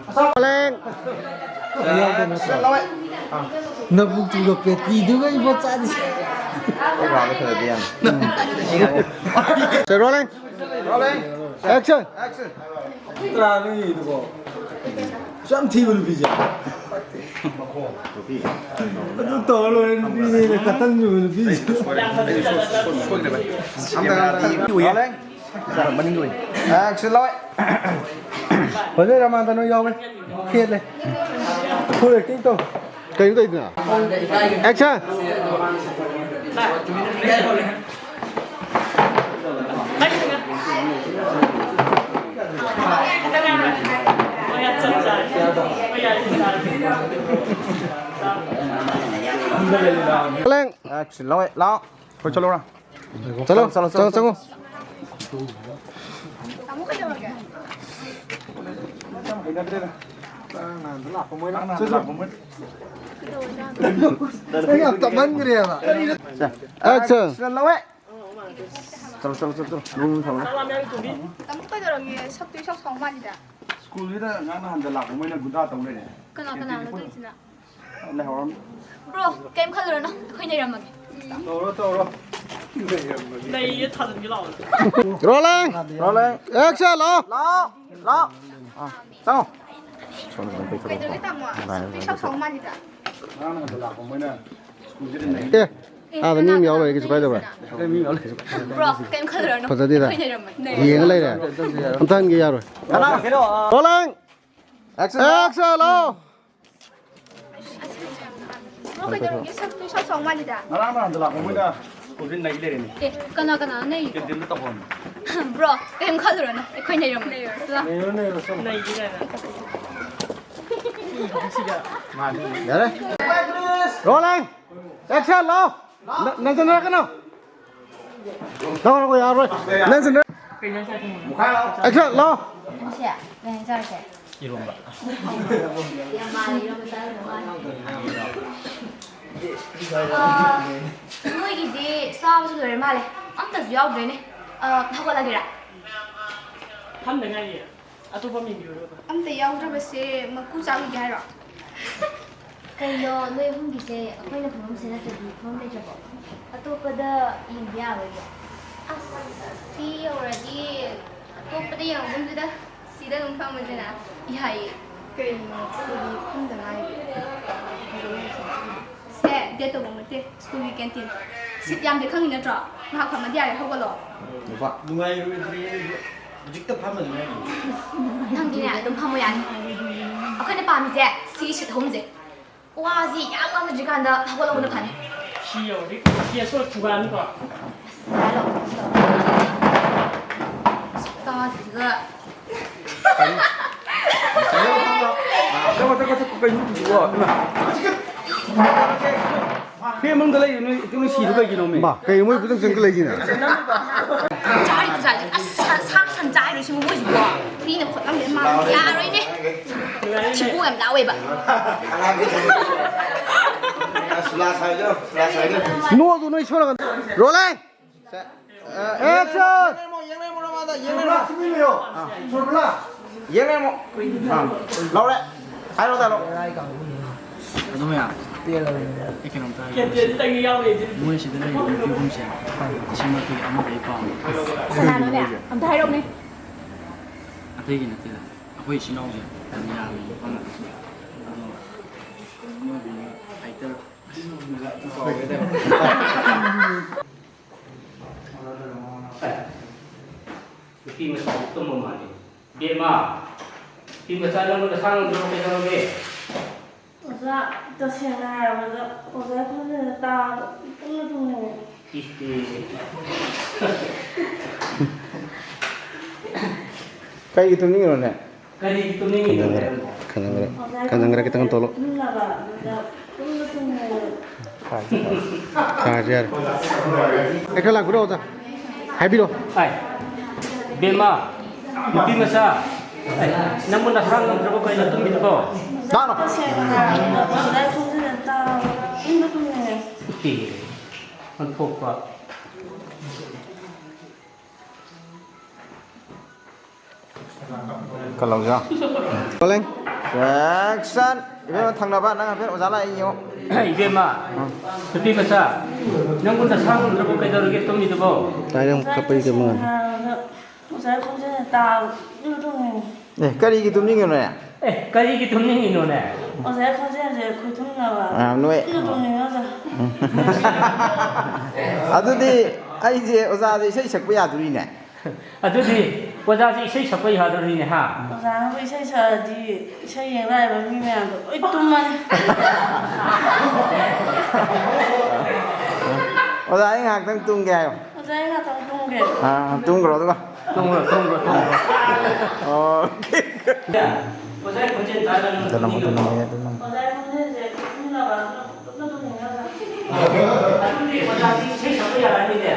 ꯑꯁꯥꯝ꯫ Rolling꯫ ꯑꯦꯛꯁꯟ ꯂꯧꯋꯦ꯫ ꯅꯕꯨꯛꯇꯨꯒ ꯄꯦꯇꯤꯗꯨꯒ ꯏꯕꯣ ꯆꯥꯗꯤ꯫ ꯑꯩ ꯋꯥꯕ ꯐꯖꯗꯦ ꯌꯥꯝ꯫ Sir, rolling꯫ Rolling꯫ Action꯫ Action꯫ ꯀꯅꯥꯅꯣ ꯌꯦꯡꯉꯤꯗꯨꯕꯣ? ꯑꯁꯨꯛ ꯌꯥꯝ ꯊꯤꯕ ꯅꯨꯄꯤꯁꯦ꯫ ꯑꯗꯨ ꯇꯧꯔ ꯂꯣꯏꯔꯦ, ꯅꯨꯄꯤꯅꯦꯅ ꯀꯇꯟ ꯆꯨꯕ ꯅꯨꯄꯤꯁꯦ꯫ ꯑꯝꯇ, ꯑꯝꯇ꯫ Rolling꯫ Action ꯂꯧꯋꯦ꯫ ꯐꯖꯩ, ꯔꯃꯥꯟꯗ ꯅꯣꯏ ꯌꯥꯎꯋꯦ꯫ ꯍꯦꯜꯂꯦ꯫ Full acting ꯇꯧ꯫ ꯀꯩꯅꯣ ꯇꯧꯔꯤꯗꯨꯅ? Action! Action! ꯂꯦꯡ꯫ ꯑꯦꯛꯁꯟ ꯂꯧꯋꯦ, ꯂꯥꯛꯑꯣ꯫ ꯑꯩꯈꯣꯏ ꯆꯠꯂꯣꯔꯥ? ꯆꯠꯂꯣ, ꯆꯠꯂꯣ, ꯆꯠꯂꯣ, ꯆꯠꯂꯣ꯫ ꯇꯥꯃꯣ ꯀꯩꯗꯧꯔꯒꯦ? ꯑꯩ ꯌꯥꯝ ꯇꯞꯃꯟꯈ꯭ꯔꯦꯕ꯫ ꯑꯦꯛꯁꯟ꯫ ꯂꯧꯋꯦ꯫ ꯆꯠꯂꯣ, ꯆꯠꯂꯣ, ꯆꯠꯂꯣ, ꯆꯠꯂꯣ꯫ ꯂꯨ, ꯂꯨ ꯊꯝꯃꯣ꯫ ꯇꯥꯃꯣ ꯀꯩꯗꯧꯔꯒꯦ? ꯁꯛꯇꯨ ꯏꯁꯥꯎ ꯁꯥꯎ ꯃꯥꯜꯂꯤꯗ꯫ ꯁ꯭ꯀꯨꯜꯁꯤꯗ ꯉꯔꯥꯡ ꯅꯍꯥꯟꯗ ꯂꯥꯛꯄ ꯃꯣꯏꯅ ꯒꯨꯟꯗꯥ ꯇꯧ ꯂꯩꯔꯦ꯫ ꯀꯅꯥ ꯀꯅꯥꯅꯣ ꯇꯧꯔꯤꯁꯤꯅ? ꯂꯩꯍꯧꯔꯝꯅꯤ꯫ ꯕ꯭ꯔꯣ, ꯀꯩꯝ ꯈꯜꯂꯨꯔꯅꯨ, ꯑꯩꯈꯣꯏ ꯅꯩꯔꯝꯃꯒꯦ꯫ ꯇꯧꯔꯣ, ꯇꯧꯔꯣ꯫ ꯂꯩꯌꯦ, ꯊꯥꯖꯤꯟꯒꯦ ꯂꯥꯛꯑꯣ꯫ ꯔꯣꯂꯤꯡ! ꯔꯣꯂꯤꯡ! ꯑꯦꯛꯁꯟ! ꯂꯥꯛꯑꯣ! ꯂꯥꯛꯑꯣ! ꯂꯥꯛꯑꯣ! ꯑꯥ, ꯆꯪꯉꯣ꯫ ꯁꯣꯝꯗ ꯑꯗꯨꯝ ꯄꯩꯊꯣꯛꯑꯣ꯫ ꯀꯩꯗꯧꯔꯒꯦ ꯇꯥꯃꯣ? ꯁꯛꯇꯨ ꯏꯁꯥꯎ ꯁꯥꯎ ꯃꯥꯜꯂꯤꯗ꯫ ꯉꯔꯥꯡ ꯅꯍꯥꯟꯗ ꯂꯥꯛꯄ ꯃꯣꯏꯅ ꯁ꯭ꯀꯨꯜꯁꯤꯗ ꯅꯩ꯫ ꯑꯦ, ꯑꯥꯗ ꯃꯤ ꯑꯃ ꯌꯥꯎ ꯂꯩꯔꯦ, ꯀꯩꯁꯨ ꯀꯥꯏꯗꯕ꯭ꯔꯥ? ꯕ꯭ꯔꯣ, ꯀꯩꯝ ꯈꯜꯂꯨꯔꯅꯨ꯫ ꯐꯖꯗꯦꯗ꯫ ꯑꯩꯈꯣꯏ ꯅꯩꯔꯝꯃꯒꯦ꯫ ꯌꯦꯡꯉ ꯂꯩꯔꯦ꯫ ꯑꯝꯇ ꯍꯟꯒꯦ ꯌꯥꯔꯣꯏ꯫ ꯔꯣꯂꯤꯡ! ꯑꯦꯛꯁꯟ! ꯑꯦꯛꯁꯟ! ꯂꯥꯛꯑꯣ! ꯕ꯭ꯔꯣ, ꯀꯩꯗꯧꯔꯒꯦ? ꯁꯛꯇꯨ ꯏꯁꯥꯎ ꯁꯥꯎ ꯃꯥꯜꯂꯤꯗ꯫ ꯉꯔꯥꯡ ꯅꯍꯥꯟꯗ ꯂꯥꯛꯄ ꯃꯣꯏꯅ ꯁ꯭ꯀꯨꯜꯁꯤ ꯅꯩ ꯂꯩꯔꯦꯅꯦ꯫ ꯑꯦ, ꯀꯅꯥ ꯀꯅꯥ ꯅꯩꯔꯤꯅꯣ? ꯀꯦꯟꯇꯤꯟꯗ ꯇꯧꯍꯧꯔꯝꯃꯦ꯫ ꯕ꯭ꯔꯣ, ꯀꯩꯝ ꯈꯜꯂꯨꯔꯅꯨ꯫ ꯑꯩꯈꯣꯏ ꯅꯩꯔꯝꯃꯒꯦ꯫ ꯅꯩꯔꯣ, ꯅꯩꯔꯣ, ꯁꯨꯝ꯫ ꯅꯩꯒꯦ ꯀꯥꯏꯅ꯫ ꯌꯥꯔꯦ꯫ ꯔꯣꯂꯤꯡ! ꯑꯦꯛꯁꯟ! ꯂꯥꯛꯑꯣ! ꯅ-, ꯅꯟꯖꯟꯅꯔꯛꯀꯅꯣ꯫ ꯂꯥꯛꯑꯣ, ꯂꯥꯛꯑꯣ, ꯌꯥꯔꯣꯏ꯫ ꯅꯟꯖꯟꯅ-, ꯑꯦꯛꯁꯟ! ꯂꯥꯛꯑꯣ! ꯁꯦ, ꯀꯩ ꯏꯟꯖꯥꯡ ꯆꯥꯔꯁꯦ? ꯏꯔꯣꯝꯕ꯫ ꯌꯥꯝ ꯃꯥꯜꯂꯦ, ꯏꯔꯣꯝꯕ ꯆꯥꯔꯝꯗꯧ ꯃꯥꯜꯂꯦ꯫ ꯑꯥ, ꯅꯣꯏꯒꯤꯁꯦ ꯆꯥꯕꯁꯨ ꯂꯣꯏꯔ ꯃꯥꯜꯂꯦ꯫ ꯑꯝꯇꯁꯨ ꯌꯥꯎꯗ꯭ꯔꯦꯅꯦ꯫ ꯑꯥ, ꯍꯧꯒꯠꯂꯒꯦꯔꯥ? ꯐꯝꯗ ꯉꯥꯏꯔꯤꯌꯦ꯫ ꯑꯇꯣꯞꯄ ꯃꯦꯟꯕꯤꯔꯣ꯫ ꯑꯝꯇ ꯌꯥꯎꯗ꯭ꯔꯕꯁꯦ ꯃꯀꯨ ꯆꯥꯈꯤꯒꯦ ꯍꯥꯏꯔꯣ? ꯀꯩꯅꯣ, ꯅꯣꯏ ꯑꯍꯨꯝꯒꯤꯁꯦ ꯑꯩꯈꯣꯏꯅ ꯐꯝꯐꯝꯁꯦ ꯅꯠꯇ꯭ꯔꯗꯤ ꯐꯝꯐꯝ ꯂꯩꯇ꯭ꯔꯕꯣ? ꯑꯇꯣꯞꯄꯗ ꯌꯦꯡꯕ ꯌꯥꯔꯣꯏꯗ꯭ꯔꯣ? ꯑꯁ, ꯁꯤ ꯌꯧꯔꯗꯤ ꯑꯇꯣꯞꯄꯗ ꯌꯦꯡꯉꯒꯨꯝꯁꯤꯗ, ꯁꯤꯗ ꯑꯗꯨꯝ ꯐꯝꯃꯁꯤꯅ꯫ ꯌꯥꯏꯌꯦ꯫ ꯀꯩꯅꯣ, ꯑꯩꯈꯣꯏꯗꯤ ꯐꯝꯗ ꯉꯥꯏꯔꯤ꯫ ꯁꯦ, ꯗꯦꯠ ꯇꯧꯕ ꯅꯠꯇꯦ, ꯁ꯭ꯀꯨꯜꯒꯤ ꯀꯦꯟꯇꯤꯟ꯫ ꯁꯤꯠ ꯌꯥꯝꯗꯦ ꯈꯪꯉꯤ ꯅꯠꯇ꯭ꯔꯣ? ꯉꯥꯏꯍꯥꯛ ꯐꯝꯃꯗꯤ ꯌꯥꯔꯦ, ꯍꯧꯒꯠꯂꯣ꯫ ꯅꯨꯡꯉꯥꯏꯔꯣꯏꯗ꯭ꯔꯤ ꯑꯩꯁꯨ꯫ ꯍꯧꯖꯤꯛꯇ ꯐꯝꯃꯁꯨ ꯌꯥꯏ꯫ ꯅꯪꯗꯤꯅꯦ, ꯑꯗꯨꯝ ꯐꯝꯃꯣ ꯌꯥꯅꯤ꯫ ꯑꯩꯈꯣꯏꯅ ꯄꯥꯝꯃꯤꯁꯦ ꯁꯤꯒꯤ ꯁꯤꯠ ꯑꯍꯨꯝꯁꯦ꯫ ꯋꯥꯁꯤ ꯌꯥꯝ ꯉꯥꯡꯅꯗ꯭ꯔꯤꯀꯥꯟꯗ ꯍꯧꯒꯠꯍꯧꯕꯅ ꯐꯅꯤ꯫ ꯁꯤ ꯌꯧꯔꯗꯤ ꯀꯦꯁ ꯑꯣꯏ ꯐꯨꯒꯠꯂꯅꯤꯀꯣ꯫ ꯁꯛꯇꯥꯁꯤꯒ꯫ ꯆꯠꯈꯣ, ꯆꯠꯈꯣ, ꯆꯠꯈꯣ, ꯀꯩꯅꯣ ꯍꯧꯖꯤꯛꯁꯤꯕꯣ? ꯏꯃꯥ꯫ ꯐꯦꯟ ꯃꯅꯨꯡꯗ ꯂꯩꯔꯤ ꯅꯣꯏ, ꯅꯣꯏ ꯁꯤꯗꯣ ꯀꯩꯒꯤꯅꯣꯃꯤ? ꯕꯥ, ꯀꯩ ꯃꯣꯏ ꯄꯨꯡꯆꯪ ꯆꯪꯈꯠꯂꯛꯏꯁꯤꯅ? ꯆꯥꯔꯤꯕ ꯆꯥꯔꯤ꯫ ꯑꯁ, ꯁꯥ, ꯁꯥ ꯁꯟ ꯆꯥꯏꯔꯣ ꯁꯤꯕꯨ ꯃꯣꯏꯁꯤꯕꯣ? ꯃꯤꯅ ꯈꯣꯠꯂꯝꯒꯦ ꯃꯥ ꯌꯥꯔꯣꯏꯅꯦ꯫ ꯊꯤꯕꯣꯡ ꯌꯥꯝ ꯂꯥꯎꯋꯦꯕ꯫ ꯁꯨꯂꯥ ꯁꯥꯏꯗꯣ, ꯁꯨꯂꯥ ꯁꯥꯏꯗꯣ꯫ ꯅꯣꯛꯑꯗꯨ ꯅꯣꯏ ꯁꯣꯝ ꯅꯥꯀꯟ꯫ ꯔꯣꯂꯤꯡ! ꯁꯦ, ꯑ, ꯑꯦꯛꯁꯟ! ꯌꯦꯡ ꯂꯩꯔꯝꯃꯣ, ꯌꯦꯡ ꯂꯩꯔꯝꯃꯣ, ꯅꯃꯥꯗ, ꯌꯦꯡ ꯂꯩꯔꯝꯃꯣ꯫ ꯁꯨꯔꯕ꯭ꯔꯥ? ꯌꯦꯡ ꯂꯩꯔꯝꯃꯣ꯫ ꯑꯥ, ꯂꯧꯔꯦ꯫ ꯍꯥꯏꯔꯣ, ꯍꯥꯏꯔꯣ꯫ ꯑꯗꯨ ꯃꯌꯥꯝ, ꯑꯩ ꯀꯩꯅꯣꯝꯇ ꯍꯥꯏꯒꯦ꯫ ꯃꯣꯏ ꯁꯤꯗ ꯂꯩꯔꯤꯕ ꯅꯨꯄꯤ ꯑꯍꯨꯝꯁꯦ ꯂꯤꯁꯤꯡ ꯃꯔꯤꯒꯤ ꯑꯃꯗ ꯑꯩ ꯄꯥꯝꯃꯦ꯫ ꯀꯅꯥꯅꯣꯅꯦ? ꯑꯝꯇ ꯍꯥꯏꯔꯛꯎꯅꯦ꯫ ꯑꯇꯩꯒꯤ ꯅꯠꯇꯦꯗ, ꯑꯩꯈꯣꯏ ꯏꯆꯤꯟ ꯏꯅꯥꯎꯁꯦ ꯌꯥꯝ ꯌꯥꯝꯃꯦ, ꯃꯐꯝ ꯑꯗꯣ ꯃꯣꯏꯗꯨꯅ ꯐꯥꯏꯇꯔ꯫ ꯅꯨꯄꯤ ꯃꯆꯥ ꯇꯨꯝꯕ ꯃꯥꯜꯂꯤ꯫ ꯕꯦꯝꯃ, ꯅꯨꯄꯤ ꯃꯆꯥ ꯅꯪꯕꯨ ꯅꯁꯥ ꯉꯝꯗ꯭ꯔꯕ ꯀꯩꯗꯧꯔꯒꯦ? ꯑꯣꯖꯥ, ꯇꯁꯦꯡꯅ ꯍꯥꯏꯔꯕꯗ ꯑꯣꯖꯥ ꯈꯣꯟꯖꯦꯜꯗ ꯇꯥꯕꯗ ꯇꯨꯝꯅ ꯇꯨꯝꯅꯤꯡꯉꯦ꯫ ꯏꯁ꯫ ꯀꯩꯒꯤ ꯇꯨꯝꯅꯤꯡꯉꯤꯅꯣꯅꯦ? ꯀꯔꯤꯒꯤ ꯇꯨꯝꯅꯤꯡꯉꯤꯅꯣꯅꯦ? ꯈꯟꯖꯪꯒꯔ, ꯈꯟꯖꯪꯒꯔ, ꯈꯟꯖꯪꯒꯔ ꯈꯤꯇꯪ ꯇꯣꯂꯣ꯫ ꯇꯨꯝꯅꯕ ꯑꯗꯨꯗ ꯇꯨꯝꯅ ꯇꯨꯝꯅꯤꯡꯉꯦ꯫ ꯈꯥꯔꯁꯦ ꯌꯥꯔꯦ꯫ ꯑꯩ ꯈꯔ ꯂꯥꯛꯄꯤꯔꯣ, ꯑꯣꯖꯥ꯫ ꯍꯥꯏꯕꯤꯔꯣ꯫ ꯑꯥꯏ, ꯕꯦꯝꯃ, ꯅꯨꯄꯤ ꯃꯆꯥ, ꯑꯥꯏ, ꯅꯪꯕꯨ ꯅꯁꯥ ꯉꯝꯗ꯭ꯔꯕꯣ ꯀꯩꯅꯣ ꯇꯨꯝꯃꯤꯗꯨꯕꯣ? ꯂꯥꯛꯑꯣ꯫ ꯇꯁꯦꯡꯅ ꯍꯥꯏꯔꯕꯗ ꯑꯣꯖꯥ ꯈꯣꯟꯖꯦꯜꯗ ꯇꯥꯕꯗ ꯇꯨꯝꯅ ꯇꯨꯝꯅꯤꯡꯉꯦ꯫ ꯏ, ꯑꯣꯟꯊꯣꯛꯄ꯫ ꯀꯜꯍꯧꯁꯤꯔꯣ? ꯀꯣꯂꯤꯡ꯫ ꯑꯦꯛꯁꯟ! ꯏꯕꯦꯝꯃ, ꯊꯪꯅꯕ, ꯅꯪ ꯍꯥꯏꯐꯦꯠ ꯑꯣꯖꯥ ꯂꯥꯛꯑꯦ ꯌꯦꯡꯉꯣ꯫ ꯏꯕꯦꯝꯃ, ꯎꯝ꯫ ꯅꯨꯄꯤ ꯃꯆꯥ, ꯅꯪꯕꯨ ꯅꯁꯥ ꯉꯝꯗ꯭ꯔꯕꯣ? ꯀꯩꯗꯧꯔꯒꯦ ꯇꯨꯝꯃꯤꯗꯨꯕꯣ? ꯇꯥꯏꯔꯪ ꯀꯞꯄꯩ ꯀꯩꯅꯣ꯫ ꯑꯣꯖꯥ ꯈꯣꯟꯖꯦꯜ ꯇꯥꯕ ꯇꯨꯝꯅꯤꯡꯉꯦ꯫ ꯑꯦ, ꯀꯔꯤꯒꯤ ꯇꯨꯝꯅꯤꯡꯉꯤꯅꯣꯅꯦ? ꯑꯦ, ꯀꯔꯤꯒꯤ ꯇꯨꯝꯅꯤꯡꯉꯤꯅꯣꯅꯦ? ꯑꯣꯖꯥ ꯈꯣꯟꯖꯦꯜꯁꯦ ꯈꯣꯏꯊꯨꯝꯅꯕ꯫ ꯃꯌꯥꯝ ꯅꯣꯏ꯫ ꯇꯨꯝꯅ ꯇꯨꯝꯅꯤꯡꯉꯦ ꯑꯣꯖꯥ꯫ ꯑꯗꯨꯗꯤ ꯑꯩꯁꯦ ꯑꯣꯖꯥꯁꯦ ꯏꯁꯩ ꯁꯛꯄ ꯌꯥꯗꯣꯔꯤꯅꯦ꯫ ꯑꯗꯨꯗꯤ ꯑꯣꯖꯥꯁꯦ ꯏꯁꯩ ꯁꯛꯄ ꯌꯥꯗꯣꯔꯤꯅꯦ, ꯍꯥ? ꯑꯣꯖꯥꯅꯕꯨ ꯏꯁꯩ ꯁꯛꯑꯗꯤ ꯏꯁꯩ ꯌꯦꯡ ꯂꯥꯛꯏꯕ ꯃꯤ ꯃꯌꯥꯝꯗꯣ ꯂꯣꯏ ꯇꯨꯝꯃꯅꯤ꯫ ꯑꯣꯖꯥ, ꯑꯩ ꯉꯥꯏꯍꯥꯛꯇꯪ ꯇꯨꯝꯒꯦ ꯍꯥꯏꯌꯣ꯫ ꯑꯣꯖꯥ, ꯑꯩ ꯉꯥꯛꯇꯪ ꯇꯨꯝꯒꯦ꯫ ꯑꯥ, ꯇꯨꯝꯈ꯭ꯔꯣ ꯑꯗꯨꯒ꯫ ꯇꯨꯝꯈ꯭ꯔꯣ, ꯇꯨꯝꯈ꯭ꯔꯣ, ꯇꯨꯝꯈ꯭ꯔꯣ꯫ ꯑꯣꯀꯦ꯫ ꯑꯣꯖꯥꯒꯤ ꯈꯣꯟꯖꯦꯜ ꯇꯥꯗꯅ ꯑꯗꯨꯅ ꯑꯃꯨꯛ ꯅꯣꯛꯅꯤꯡꯉꯕꯣ? ꯑꯗꯨꯅ ꯑꯃꯨꯛ ꯑꯣꯖꯥꯒꯤ ꯈꯣꯟꯖꯦꯜꯁꯦ ꯅꯣꯛꯅꯤꯡꯉꯕ? ꯑꯗꯨꯝ ꯅꯣꯛꯅꯤꯡꯉꯒ꯫ ꯑꯗꯨꯗꯤ ꯑꯣꯖꯥꯗꯤ ꯏꯁꯩ ꯁꯛꯄ ꯌꯥꯔꯅꯤꯅꯦ꯫